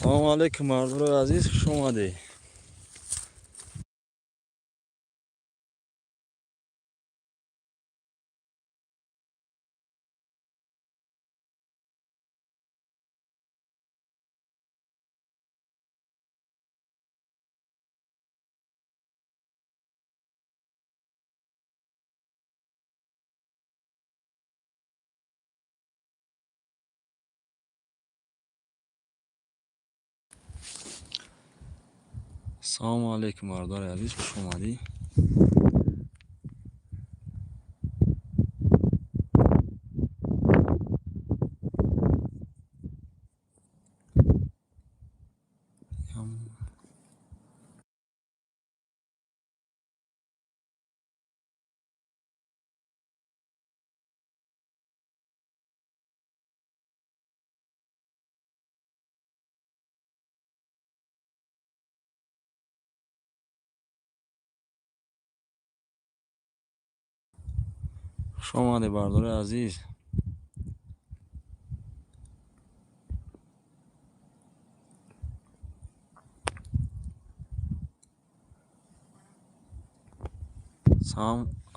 Салому алейкум, мардурои азиз, хуш омадед. Салому алейкум, бародари азиз, хуш омадӣ. Хуш омадед, бародари азиз.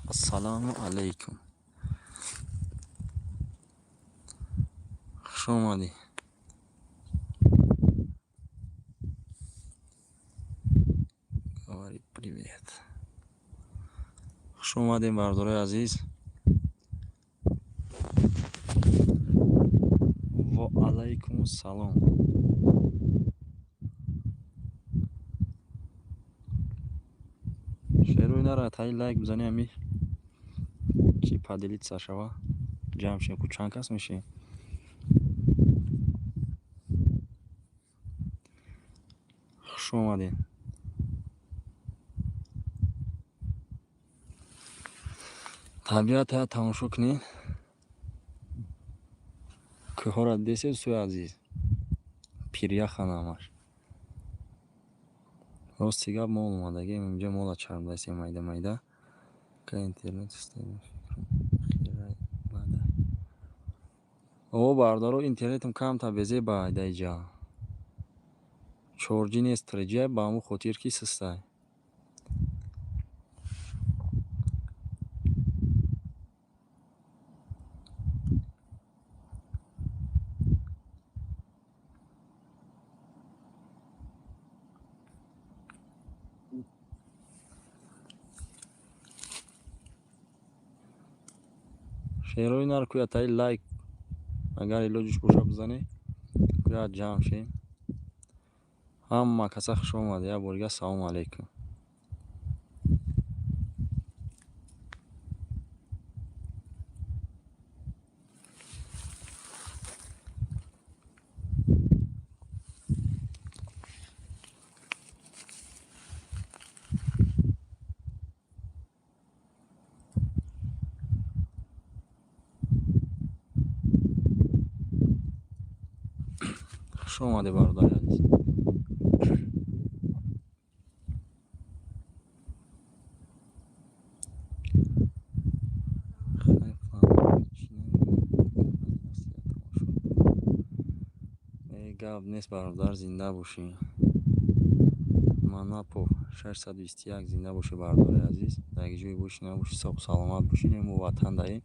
Ассалому алайкум, хуш омадӣ. Говорит привет. Хуш омадем, бародарои азиз. Ва алайкум салом. Шерои нара таи лайк бизани, ами чи поделиться шава, ҷамъ шем. Ку чанд кас мешем? Хуш омадед. Табиата тамошо кунед, кӯҳҳоро дидесед, дӯстои азиз, пиряхан ҳамаш. Рости гап, мол омадагием инҷа, мола чармдастем майда майда. Ка интернет. О, бародаро, интернетам камтар безеба даиҷа, чорҷи нест, триҷи, ба ҳамун хотир ки систай. Шерои нар кӯя таи лайк, агар илоҷиш боша, бизанед, кӯя ҷамъ шем. Ҳама каса хуш омада. Як бор дига салому алейкум. Хуш омадед, бародари азиз. Гап нест, бародар, зинда бошӣ. Манапов 621, зинда бошӣ, бародари азиз. Дар ҷое бошӣ, набошӣ, соҳу саломат бошӣ. Мо ватан даем.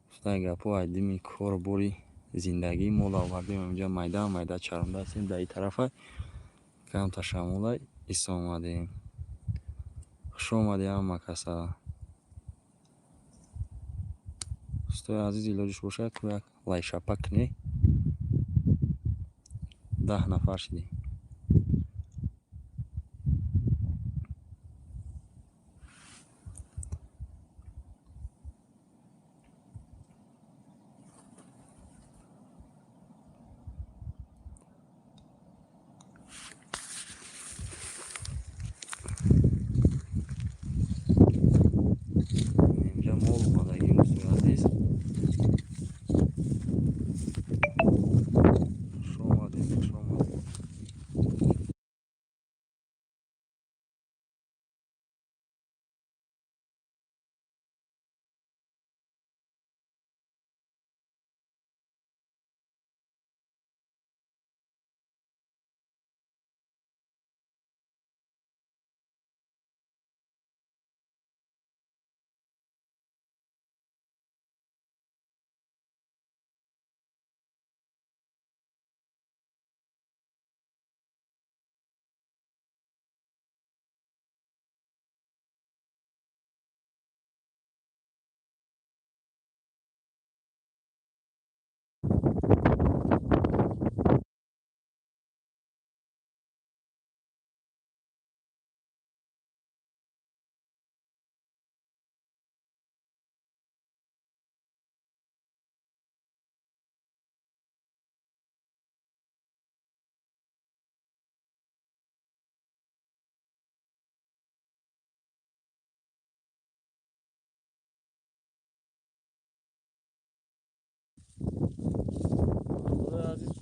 Гуфтаи гапҳо, айдими кору бори зиндагӣ мол овардем инҷа, майда майда чаронда ҳастем. Дар ин тарафа камта шамола ис омадем. Хуш омадед, ҳама каса. Дӯстои азиз, илоҷиш бошад, ку як лайкшапа кунед. 10 нафар шудем. Инҷа мол омадагим, дӯстои азиз. Хуш омадед, хуш омадед.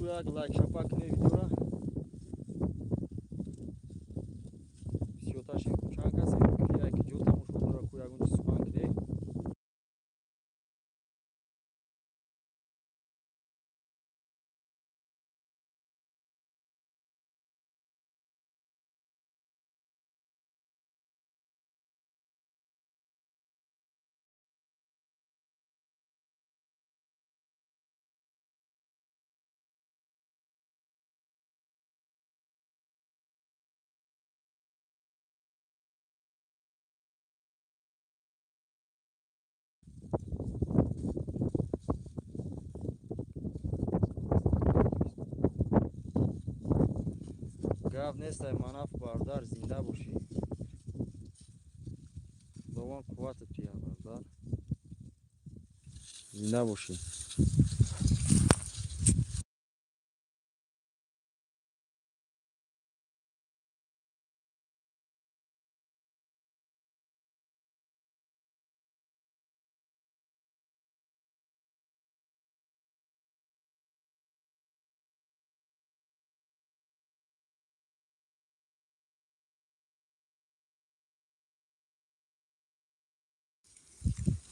Як лайк шапак кунед видеора. Бисёртар чанд касе ки як ҷо тамошо дора ку ягон чиз сухан кунед. Гап нестай манаф бародар, зинда бошӣ. Худованд қувватат диҳад бародар. Зинда бошӣ.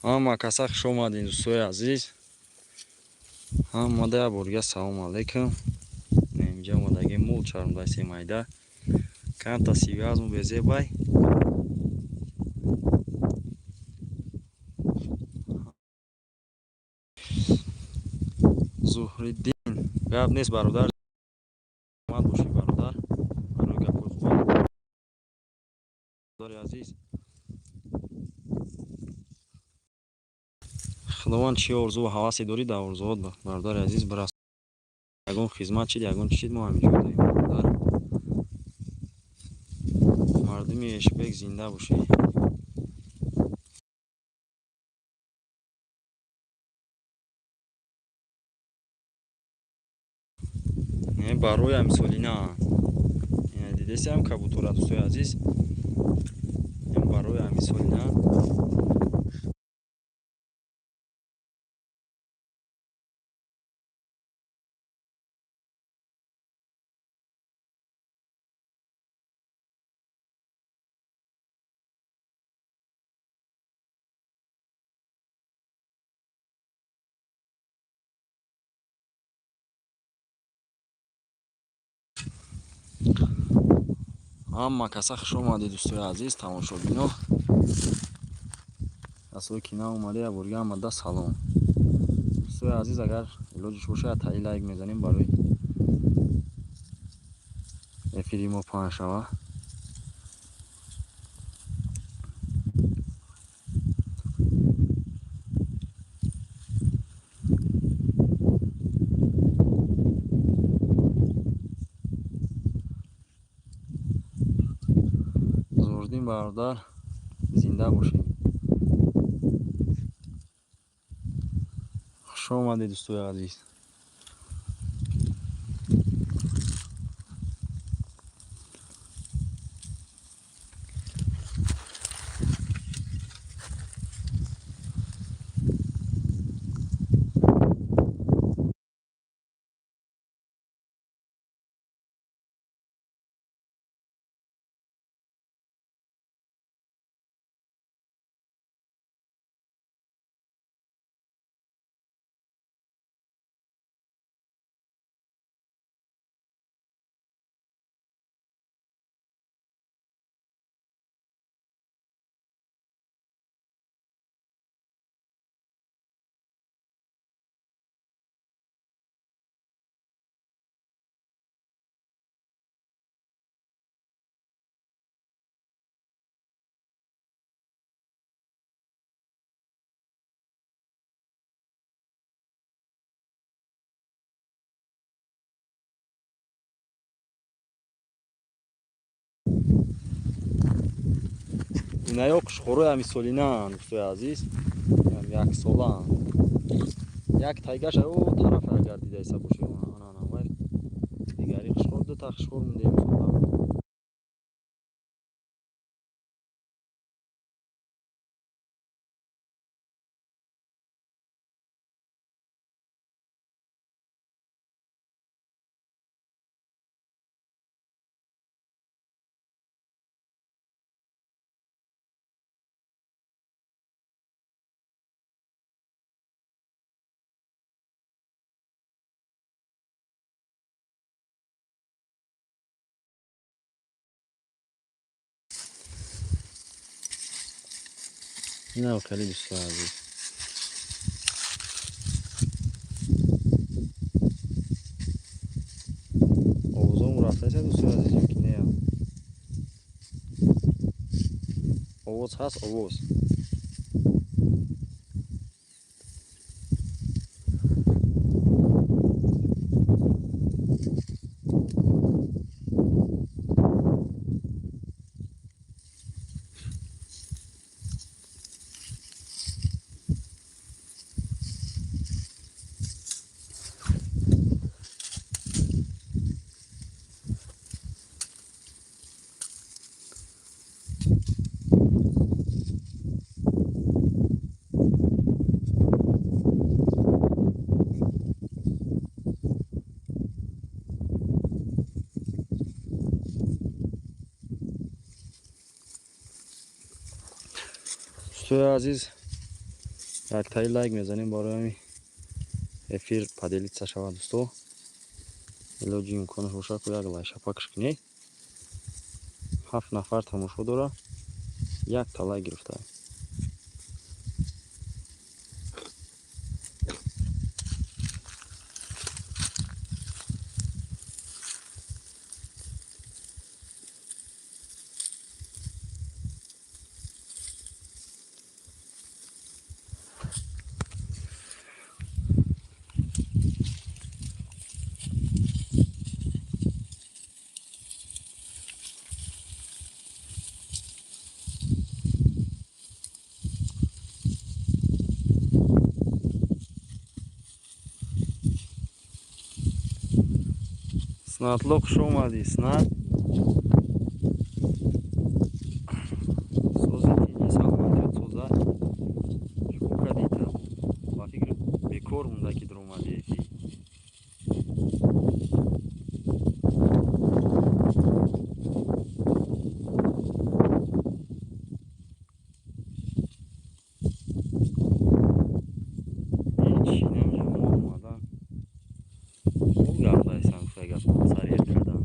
Ҳама каса хуш омадин дӯстои азиз. Ҳамада як борга салом алейкум. Инҷа омадагӣ мол чарондаи майда. Камта сивиазму безебай. Зуҳриддин, гап нест бародар. Мад бошӣ бародар. Барои гапҳои хуб. Бародари азиз. Худованд чӣ орзу ва ҳавасе дорӣ дар орзуот бародари азиз бирас. Ягон хизмат чид, ягон чиз мо ҳаминҷо дорем бародар. Мардуми Эшбек зинда бошед. Не барои ҳамсолина. Дидесиам кабутора дӯстои азиз. Барои ҳамсолина. Ҳама каса хуш омадед дӯстои азиз, тамошобино. Касое ки наомада, як борга омада салом. Дӯстои азиз, агар илоҷиш бошад, таи лайк мезанем барои эфири мо паҳн шава. Зуҳриддин бародар, зинда бошед. Хуш омадед дӯстои азиз. Инаё қушхорои ҳамисолинаанд дӯстои азиз, яксолаанд. Як тайгаш о тараф агар дидаиса бошед, дигари қушхор дута қушхор монда имсол. Инам хеле дӯстони азиз. Овозом рафтааст, дӯстони азиз, ё ки не? Овоз ҳаст, овоз. Дӯстои азиз, яктаи лайк мезанем барои эфир поделиться шавад, дӯсто. Илоҷи имконаш бошад, ку як лайк шапакш кунед. 7 нафар тамошо дора, якта лайк гирифта. Снатло, хуш омадӣ, Снат. Сози тинҷи, саломатият соза. Чӣ кардӣ та? Ба фикр бекор монда ки дуромадӣ эфир. Ҳеҷ намеҷа мо омадан. Хуб гап дайсан, гуфта гап сарер кардан.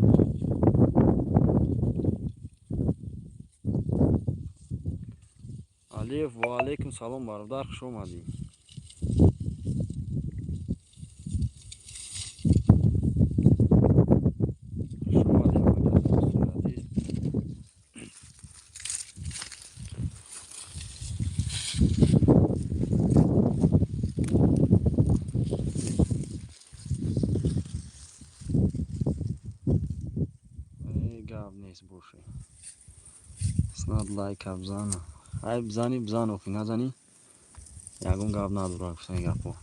Алиев, ва алайкум салом, бародар, хуш омадӣ. Хуш омадед, дӯстони азиз. Гап нест боше. Снат лайка бзан. Ай бзани бзан, охи назани. Ягон гап надора, гуфтани гапо.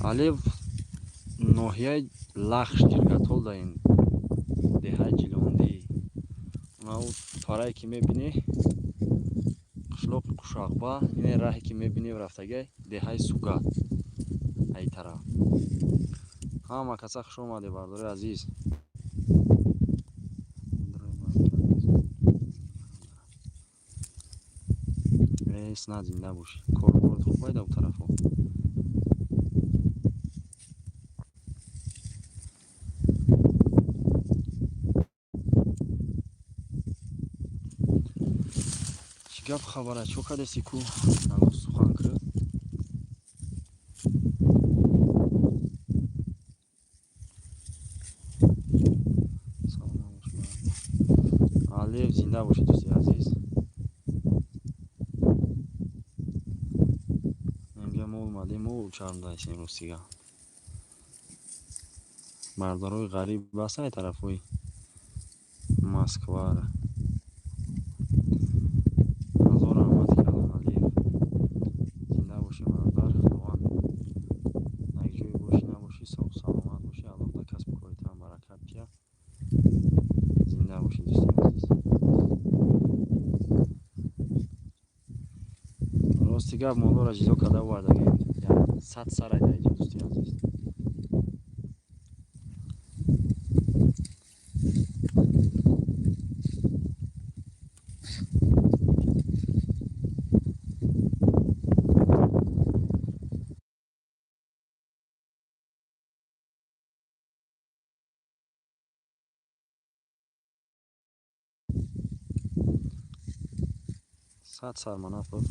Алиев ноҳияи Лахш Ҷиргатол дар ин деҳаи Ҷилондӣ. Унау парае ки мебинӣ, қишлоқи Қушағба, ине раҳе ки мебинӣ рафтагай деҳаи Сугат. Ай тараф. Ҳама каса хуш омадед, бардори азиз. Снат, зинда бошӣ. Корборот хуб байда у тарафо. Чӣ гап хабара, чо кардеси ку? Ҳанӯз сухан кӯ. Алиев, зинда бошӣ, дӯсти азиз. Инҷа мо омадем, мо чармдаистем ростига. Бародарои ғариб ҳастанд тарафҳои Москвара. Ҳазор раҳмат калон, Алиев. Зинда бошӣ, бародар, Худованд як ҷое бошӣ набошӣ, соҳу саломат бошӣ, Аллоҳ дар касбу коритан баракат диҳад. Зинда бошӣ, дӯсти азиз. Рости гап, молоро ҷизо карда овардагем. 100 сарай дар инҷо, дӯсти азиз. 100 сар манат буд.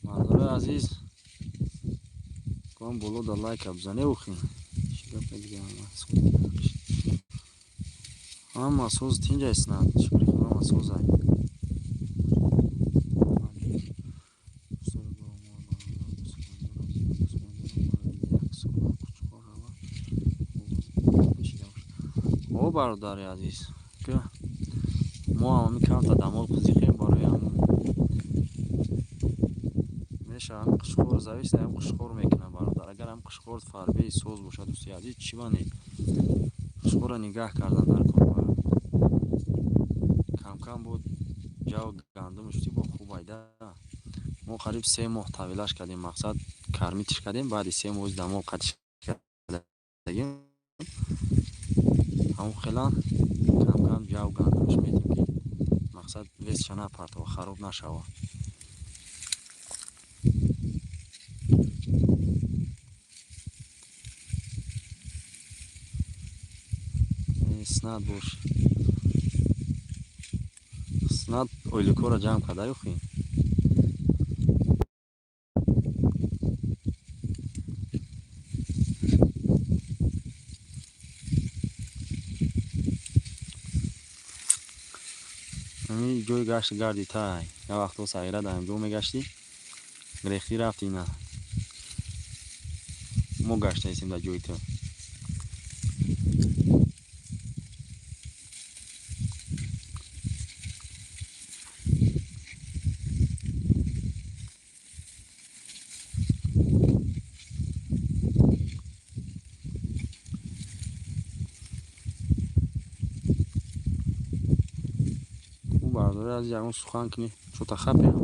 Мардори азиз, ком боло да лайка бизане ухи. Чӣ гапа дига ҳама соз тинҷа иснад. Шукри Худо ҳама созай. О бародари азиз, ки мо ҳам камта дамол қизиқем барои ҳамун меша ҳам қишқор завис ҳам қишқор мекунад бародар. Агар ҳам қишқор фарбеи соз бошад дӯсти азиз, чӣ бане қишқорро нигаҳ кардан дар кор. Камкам буд ҷав гандумш бо хуб айда. Мо қариб 3 моҳ тавилаш кардем, мақсад кармитиш кардем, баъди 3 моҳ дамол қатиш кардагим. Ҳамон хелан камкам ҷав гандумш метем ки мақсад весша напартова, хароб нашава. Снад бош. Снад ойликора ҷамъ карда ёхи? Ами ҷои гашти гарди тай. Я вақто сағира дар ҳамҷо мегаштӣ, гирехтӣ рафтӣ на. Мо гаштаистем дар ҷои ту. Бародари азиз, ягон сухан кунӣ, чӯта хапем.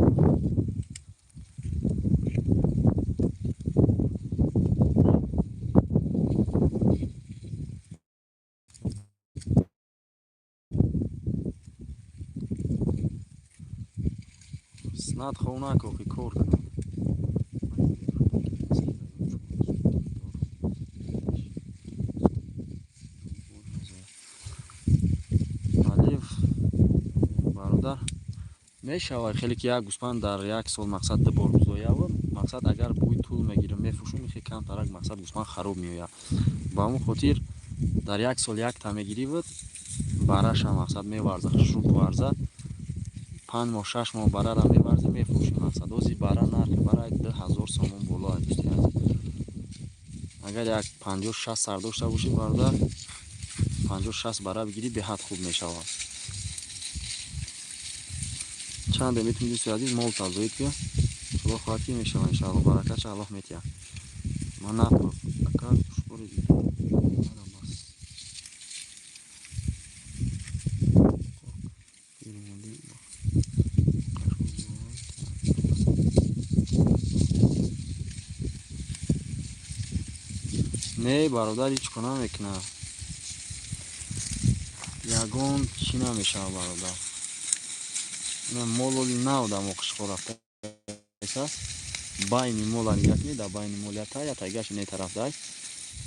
Снад хов накохи, кор кун. Мешавад хеле ки як гӯспанд дар як сол мақсад ду бор бузояв. Мақсад агар бӯи тул мегирам мефурӯшум, хеле камтарак мақсад гӯспанд хароб меояд. Ба ҳамон хотир дар як сол якта мегиривуд, бараша мақсад меварза, хушрӯ буварза. 5 моҳ 6 моҳ барара меварзӣ, мефурӯшӣ мақсад. Ози бара нархи бара 2000 сомон боло аст дӯсти азиз. Агар як 50-60 сар дошта бошӣ бародар, 50-60 бара бигирӣ беҳад хуб мешавад. Чанде метавонӣ дӯсти азиз мол тавзоид ки худо хоҳад ки мешавад иншааллоҳ, баракатша Аллоҳ метиҳад. Ман нақл ака шукри бас. Не бародар, ҳеҷ кор намекунад. Ягон чӣ намешавад бародар. Мол нав дар қишқор рафтааст. Байни мола нигоҳ кунед, дар байни мол ята, ятагаш не тараф дай.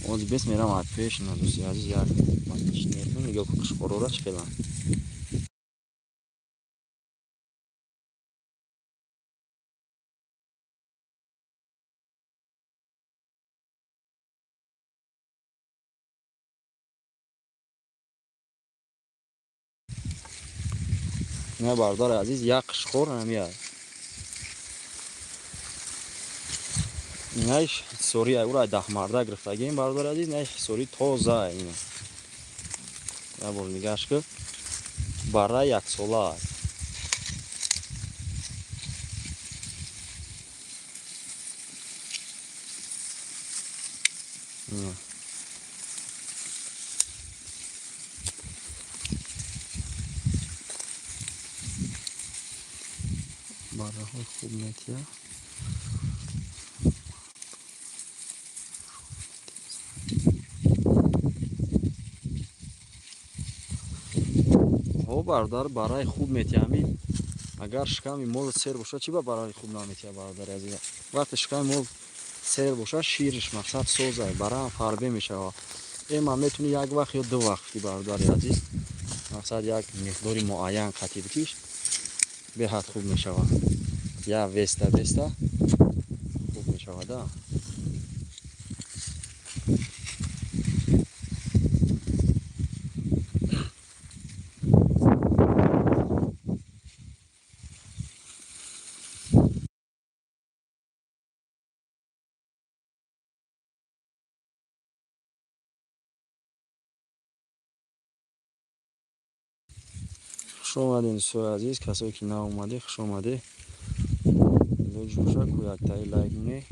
Оз бес мерам аз пеш на дӯсти азиз, як нигоҳ кун қишқорора чӣ хеланд. Не бародари азиз, як қишқор ҳамия. Инаш ҳисори ай, ура даҳмарда гирифтагием бародари азиз, инаш ҳисори тоза ина. Як бор нигоҳаш кун. Бара яксола. Ина. Бараҳои хуб метиҳад. О бародар, бараи хуб метиҳами. Агар шиками мол сер бошад, чӣ ба бараи хуб наметиҳад, бародари азиз? Вақте шиками мол сер бошад, шириш мақсад созай, бараам фарбе мешавад. Эма метавонӣ як вақт ё ду вақт ки, бародари азиз, мақсад як миқдори муайян қатӣ бикиш, беҳад хуб мешавад. Я веста веста хуб мешавад, а? Хуш омадем, дӯстои азиз, касое ки нав омадед, хуш омадед. Лоҷ боша, ку яктаи лайк монед.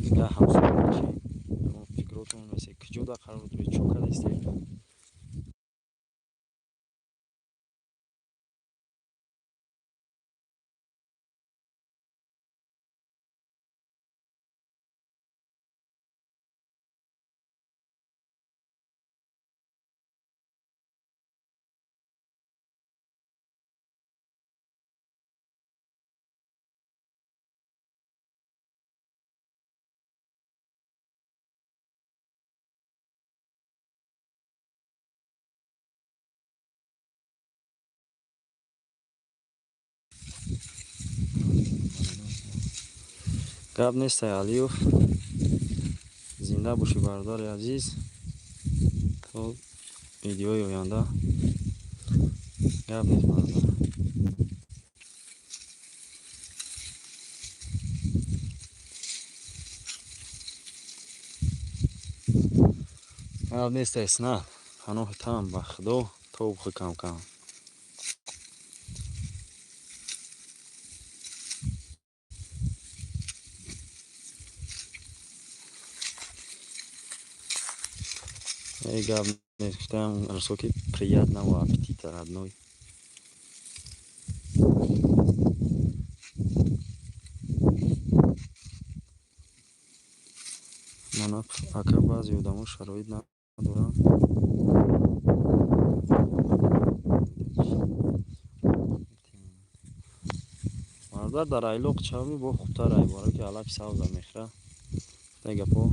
Дигар ҳамсоя чӣ фикротон месед, куҷода қарор доред, чо кардастед? Гап нестай, Алиев. Зинда бошӣ, бародари азиз. То видеои оянда. Гап нест, бародар. Гап нестай, сна. Паноҳи там ба Худо, то кам кам. Эй, гап нест, гуфтам, Арсоки, приятного аппетита, родной. Мана, ака, баъзе одамо шароит надоранд. Бародар, дар айлоқ чавӣ бо хубтар ай, барое ки алафи сабза мехӯрад. Гуфтаи гапҳо,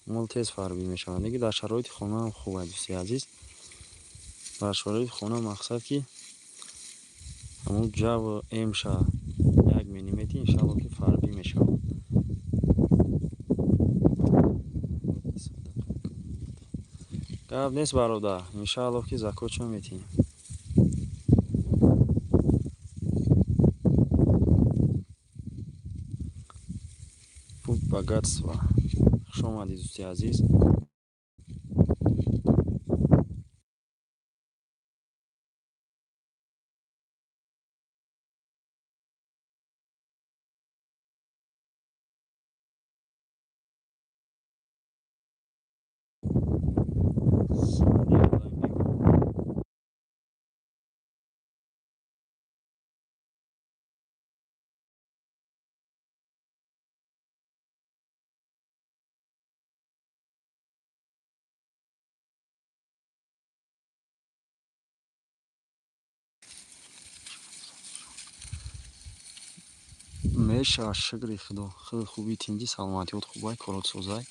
мол тез фарбӣ мешавад. Лекин дар шароити хонаам хуб аст, дӯсти азиз. Дар шароити хона мақсад ки ҳамун ҷаву эмша як миллиметр, иншалло ки фарбӣ мешавад. Гап нест, бародар, иншалло ки закотшо метиҳем. Путь богатства. Хуш омадед, дӯсти азиз. Мешавад, шукри Худо. Худ хуби, тинҷӣ, саломатиёт хубай, корот созай.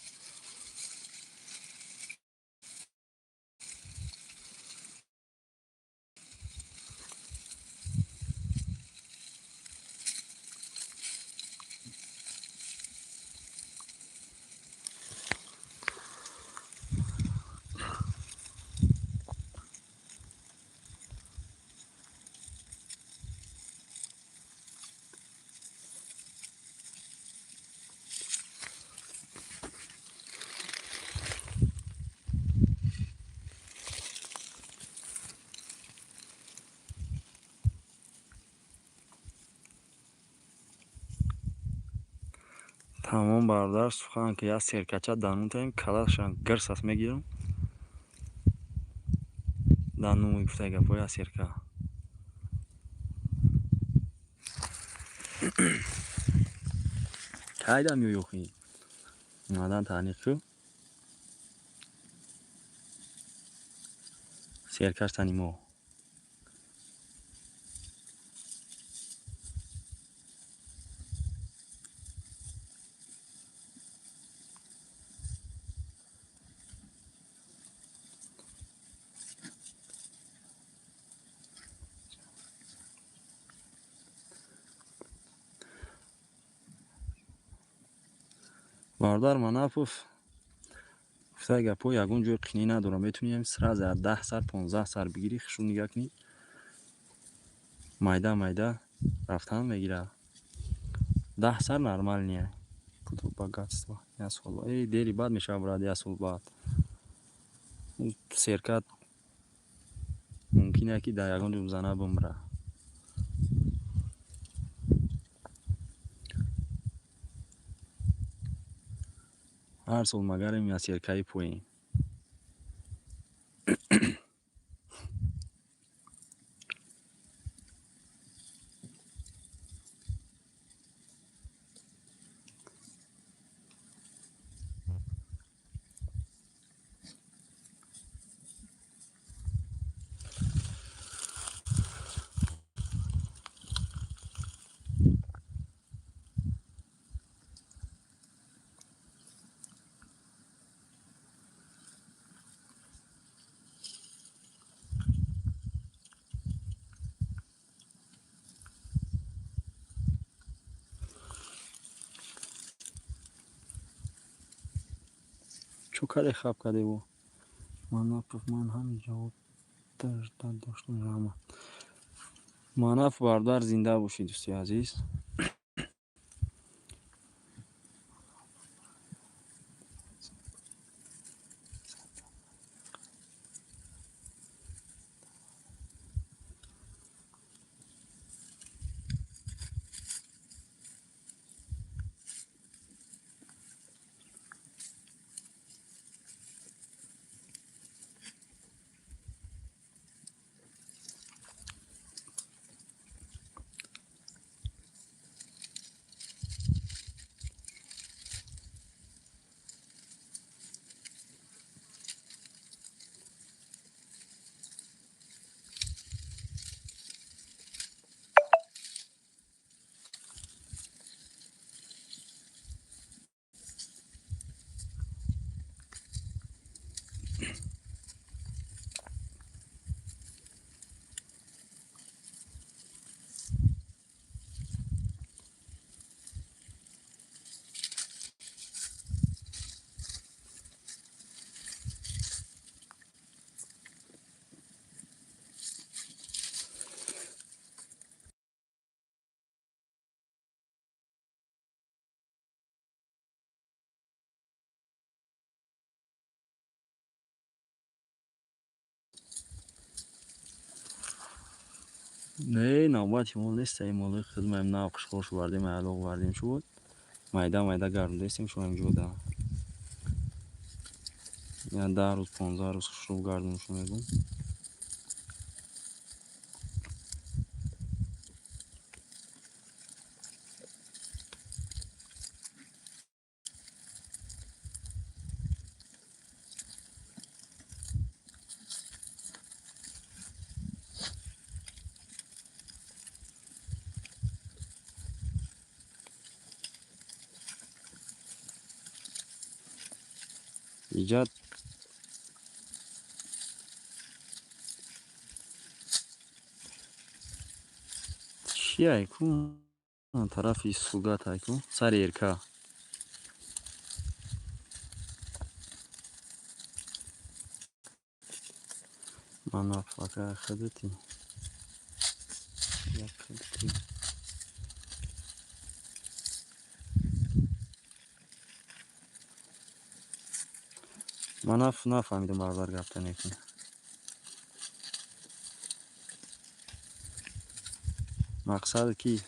Тамом, бародар, сухан ки як серкача данун таем, калашам гирсас мегирам. Данун гуфтаи гапҳо як серка. Кайда меои охи? Омадан таъниқ шу. Серкаш тани мо. Бародар Манапов гуфтаи гапҳо ягон ҷои қинӣ надорам. Метавонӣ ҳам сразу аз 10 сар, 15 сар бигирӣ, хушрӯ нигаҳ кунӣ. Майда майда рафтан мегирад. 10 сар нормальный. Буду богатство. Як сол. Эй, дери баъд мешавад, брат, як сол баъд. Серкат мумкин е ки дар ягон ҷо зана бумра. Ҳар сол магарем я серкаи поин. Чо каде хаб кадеву? Манапов, ман ҳам ҷавоб доштам, раҳмат. Манап бародар, зинда бошӣ, дӯсти азиз. Не, навбати мол нест, ай моли хидмаем нав қишқош вардем, аялоқ вардем шуд. Майда майда гардондастем шуд ҳамҷода. Я 10 рӯз, 15 рӯз хушрӯ гардон шу мегум. Иҷад чиай ку тарафи сугатай ку сари эрка. Манап ака хадати. Як хадати. Ман нафаҳмидам бародар гапта некун. Мақсад ки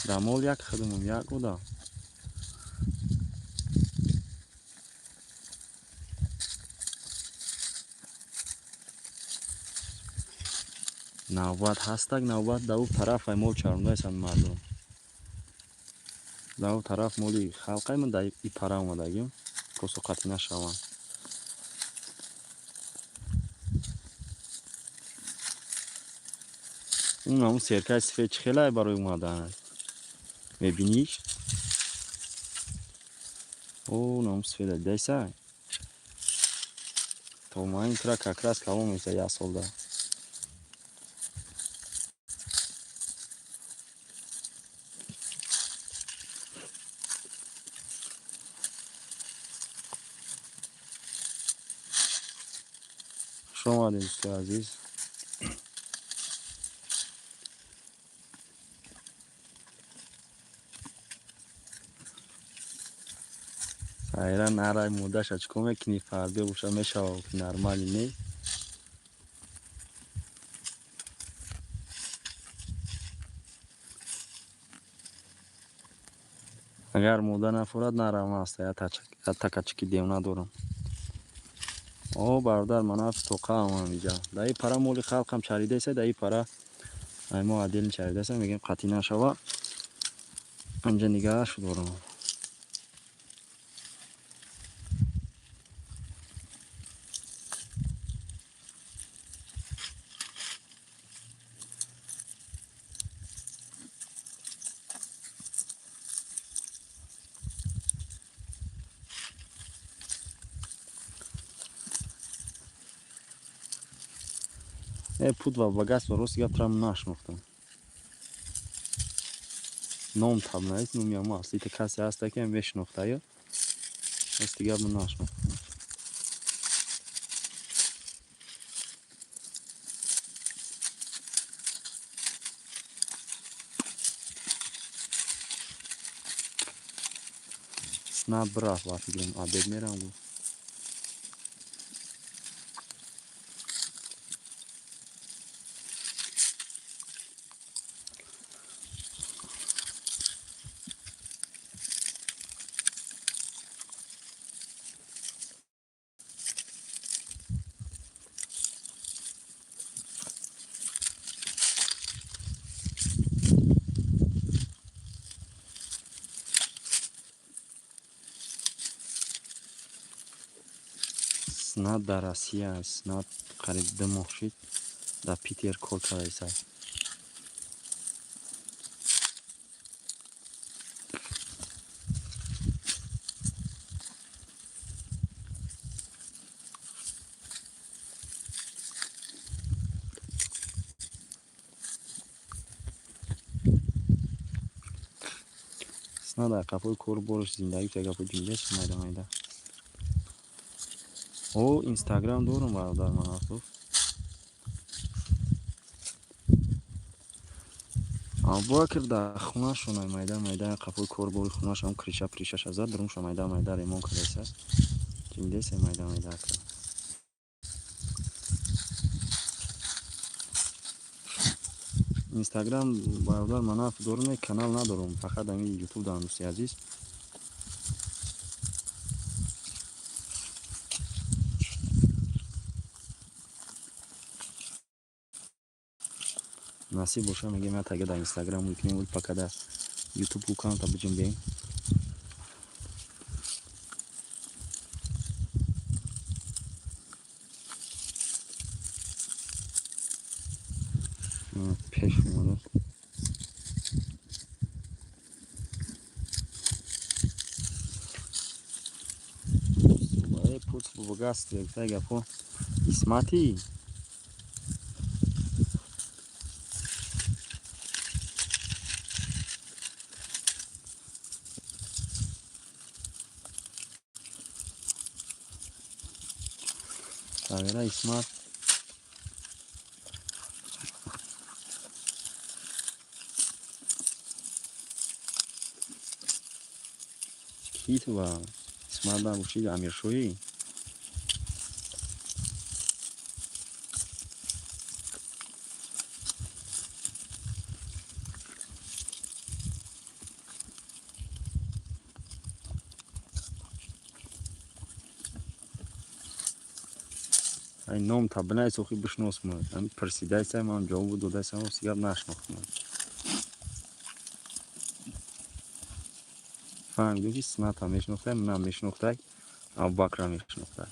дар мол як хидмум, як одам. Навбат ҳастак, навбат дар ӯ тараф ай мол чарондаистанд мардум. Дар ӯ тараф моли халқай ман дар и пара омадагим, просто қатъӣ нашаванд. Он ҳамун серкаи сифед чӣ хелае барои омадан? Мебиниш? О, ҳамун сифеда дидайсай? То маин тра как раз калон мешавад як солда. Омадем, дӯстои азиз. Сайра нарай мудаша чӣ кор мекунӣ? Фарбе боша мешава, нормали не? Агар мода нафурад, нарам аста, я такачики девна дорам. О, бародар, ман тоқаам инҷа. Даи пара моли халқам чаридеса, даи пара ай мо отдельно чаридеса, мегем қатъӣ нашава. Анҷа нигаҳаш дорам. Пут ва багас ва рости гап трам нашнохтам. Ном таб наист, номи ама асли та касе ҳаста ки мешнохта ё. Рости гап ман нашнохтам. Снаб рафт ба фикрам, обед мерам гуфт. Снат дар Россия аст. Снат қариб 2 моҳ шид дар Питер кор кардаист. Снат дар қафои кору бораш зиндагӣ та гапо ҷумлааш майда майда. О, Инстаграм дорам, бародар Манафов. Абубакр дар хонашон майда майда қафои корбори хонашон криша пришаша зад, дарунша майда майда ремонт кардаист. Ҷиндеса майда майда кард. Инстаграм бародар Манаф дорам, канал надорам, фақат ҳамин Ютуб дорам, дӯсти азиз. Насиб боша, мегем я тага дар Инстаграм мекунем, вале пока дар Ютуб аккаунта биҷунбем. Пеш омада. Пут богатство, гуфтай гапо. Исмати? Савера Исмат. Ки ту ба Исмат набошӣ, Амиршоҳӣ? Ай ном та бинавис, охи бишносм. Ами пурсидайсай, ман ҷавоб додайсам, рости гап нашнохтам. Фаҳмидем ки Сната мешинохтай, манам мешинохтай, Абубакра мешинохтай.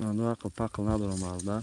Ман ақл пақл надорам, бародар.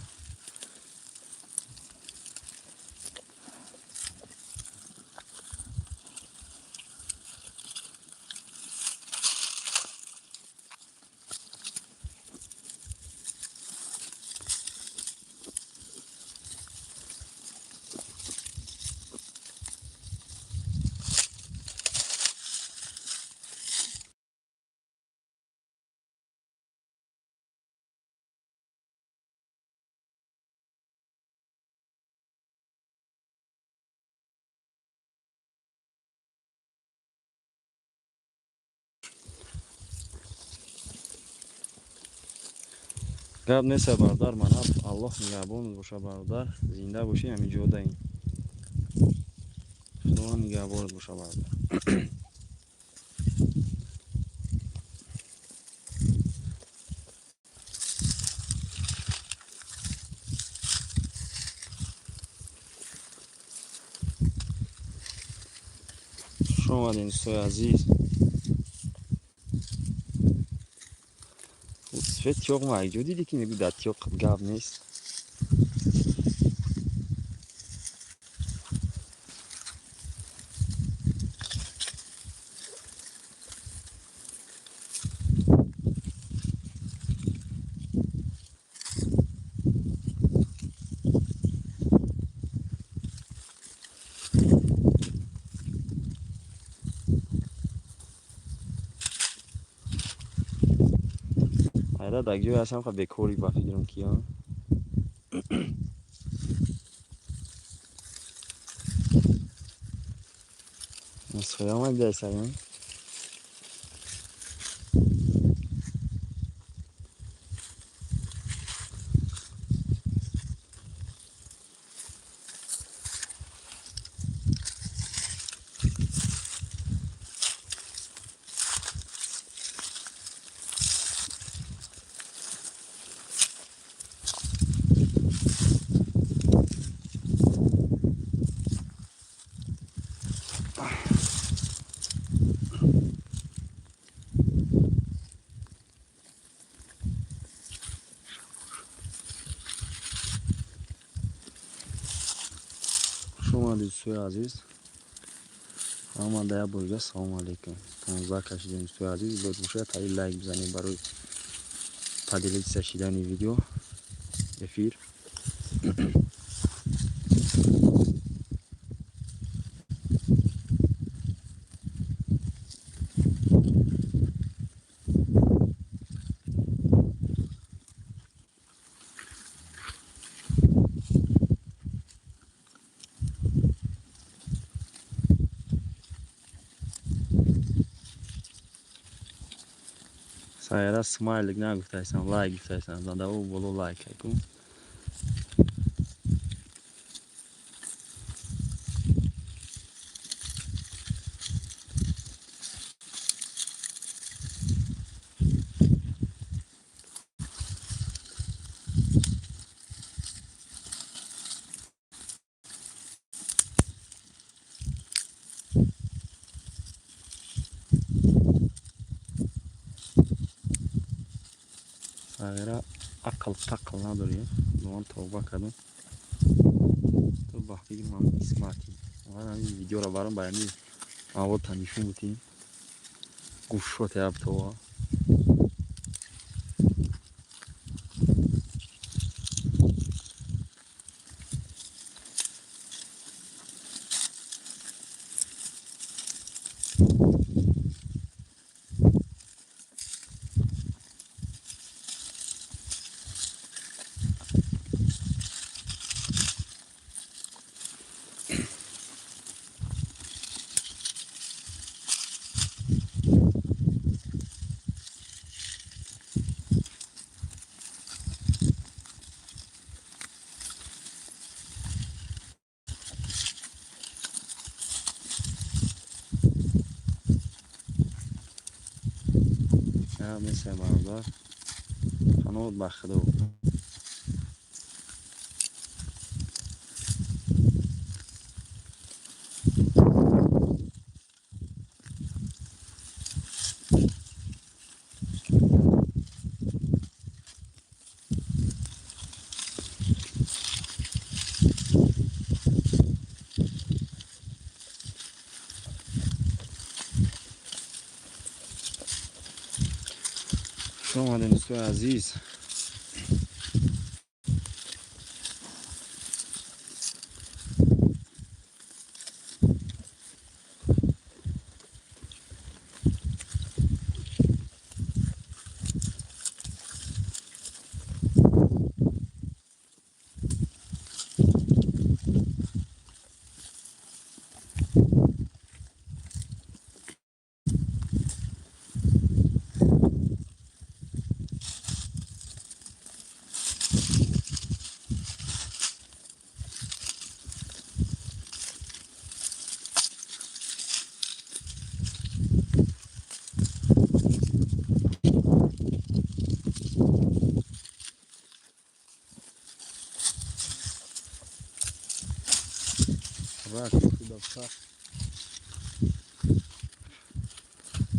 Гап нест, бародар, манаб Аллоҳ нигаҳбонат боша, бародар. Зинда бошӣ, ҳамин ҷодаем. Худованд нигаҳбонат боша, бародар. Хуш омадем, дӯстои азиз. Свет тёқ ма ҷо диди ки мегӯ дар тёқ гап нест. Айда дар ҷое ҳастам, ха бекорӣ ба фикрам ки а. Мусоя омадидай саён. Хуш омадед, дӯстои азиз. Ҳама да як бор салому алейкум. 15 кашидем, дӯстои азиз. Бояд бошад таи лайк бизанед барои поделиться шидани видео эфир. Сайра, смайлик нагуфтайсан, лайк гуфтайсан. Задао боло лайк кун. Сағира, ақл тақл надорӣ. Ман тавба кардам. Ту ба фикр ман исмати. Ман ҳамин видеоро барам ба ҳамин маводта нишон бутӣ. Гӯшоте абтова. Нест, бародар. Паноҳ ба Худо. Омадем, дӯстои азиз.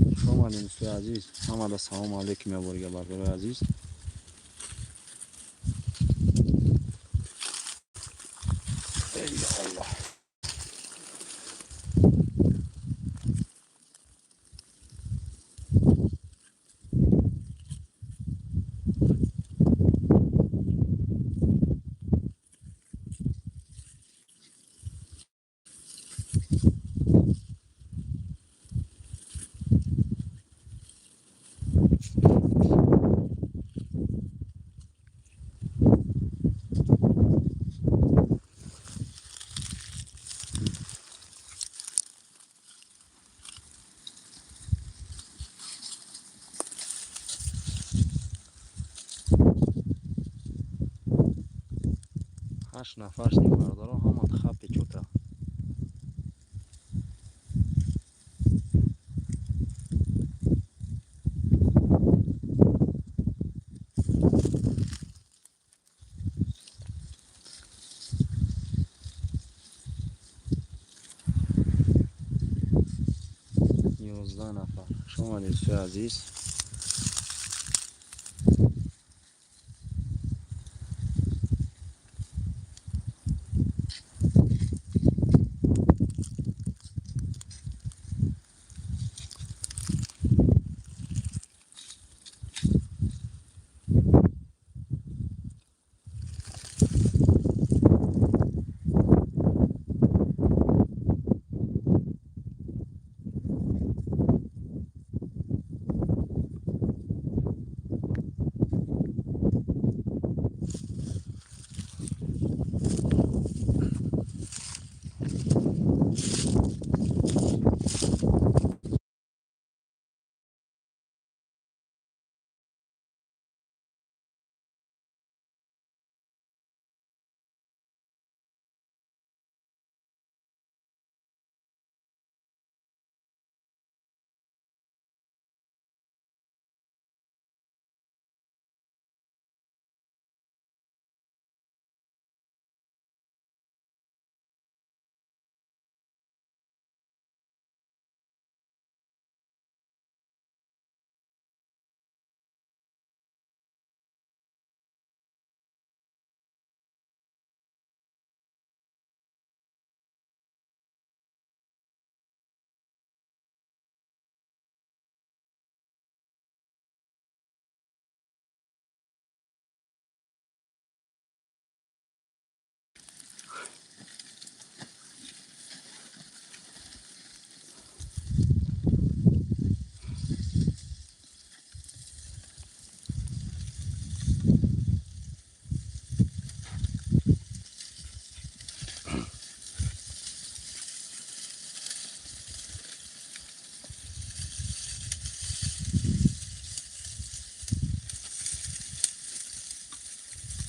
Хуш омадем, дӯстои азиз. Ҳамада салому алейкум яборига, бардорои азиз. Эй Аллоҳ. Ҳашт нафар шудем, бародарон, ҳама хапе чота. 11 нафар. Хуш омадед, дӯстои азиз.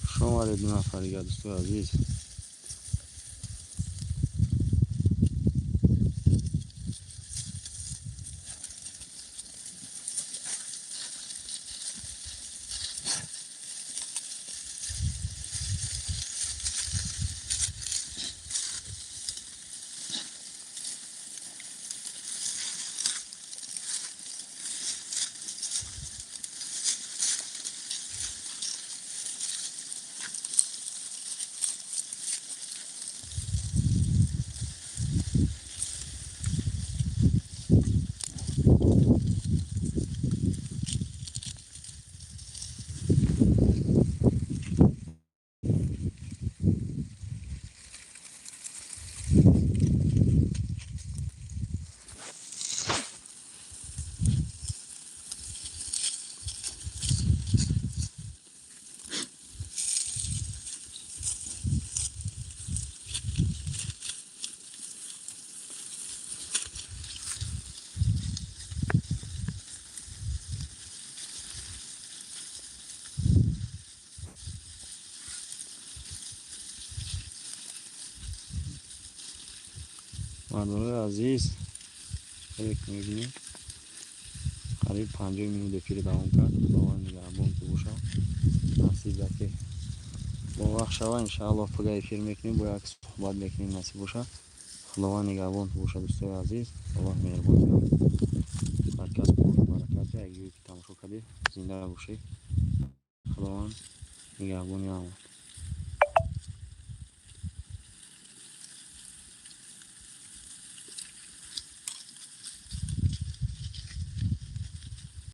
Хуш омадед, ду нафар дига, дӯстои азиз. Мардонои азиз, хеле ки мебинем, қариб 50 минут эфир давом кард. Худованд нигаҳбон ки боша. Насиб яке бо вақт шава, иншааллоҳ, пага эфир мекунем, бо як суҳбат мекунем, насиб боша. Худованд нигаҳбон боша, дӯстои азиз. Аллоҳ меҳрубон ҳар кас баракат. Як ҷое ки тамошо кардед, зинда бошед. Худованд нигаҳбони ҳама.